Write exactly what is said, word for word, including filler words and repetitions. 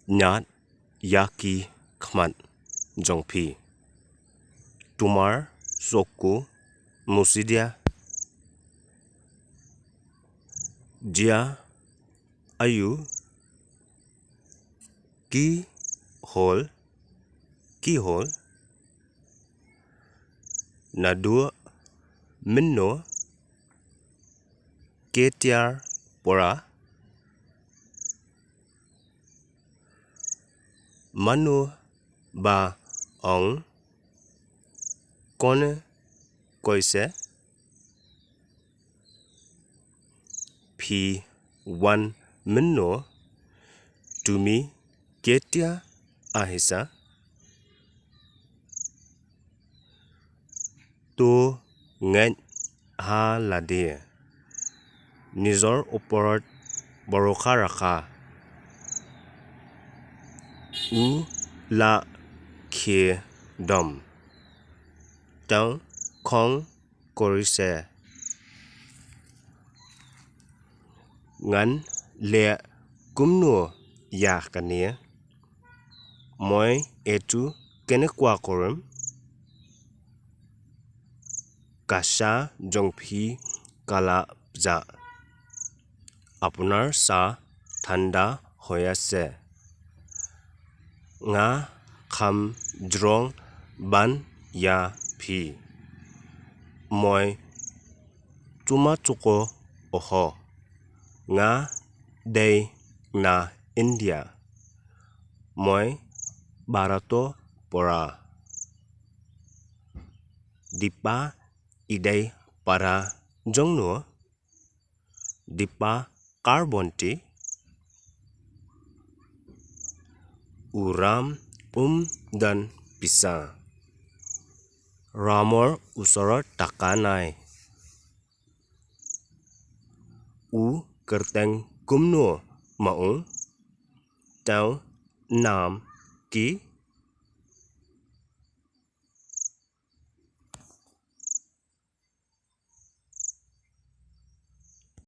Ñiad ïa ki khmat jong phi. Tumar soko musidia. Jia ayu ki hol, ki hol. Naduh mynno ketiar pora. Mano ba ong kone koise. Phi wan mynno tumi ketia ahisa. To ngeit ha lade. Nijor oporot borokha rakha. U la khie dom. Tang khong korise. Ngan leh kumno ïa kane. Moi etu kene kwa korum. Ka sha jong phi ka la pja. Apunar sa thanda hoya se. Nga kham jrong ban ïa phi. Moi tuma tuko oho. Nga dei na India. Moi barato pora. Dipa idei para jongno. Dipa karbonti. Uram um dan pisa. Ramor usorot takanai. U kerteng kumno maung. Tau nam ki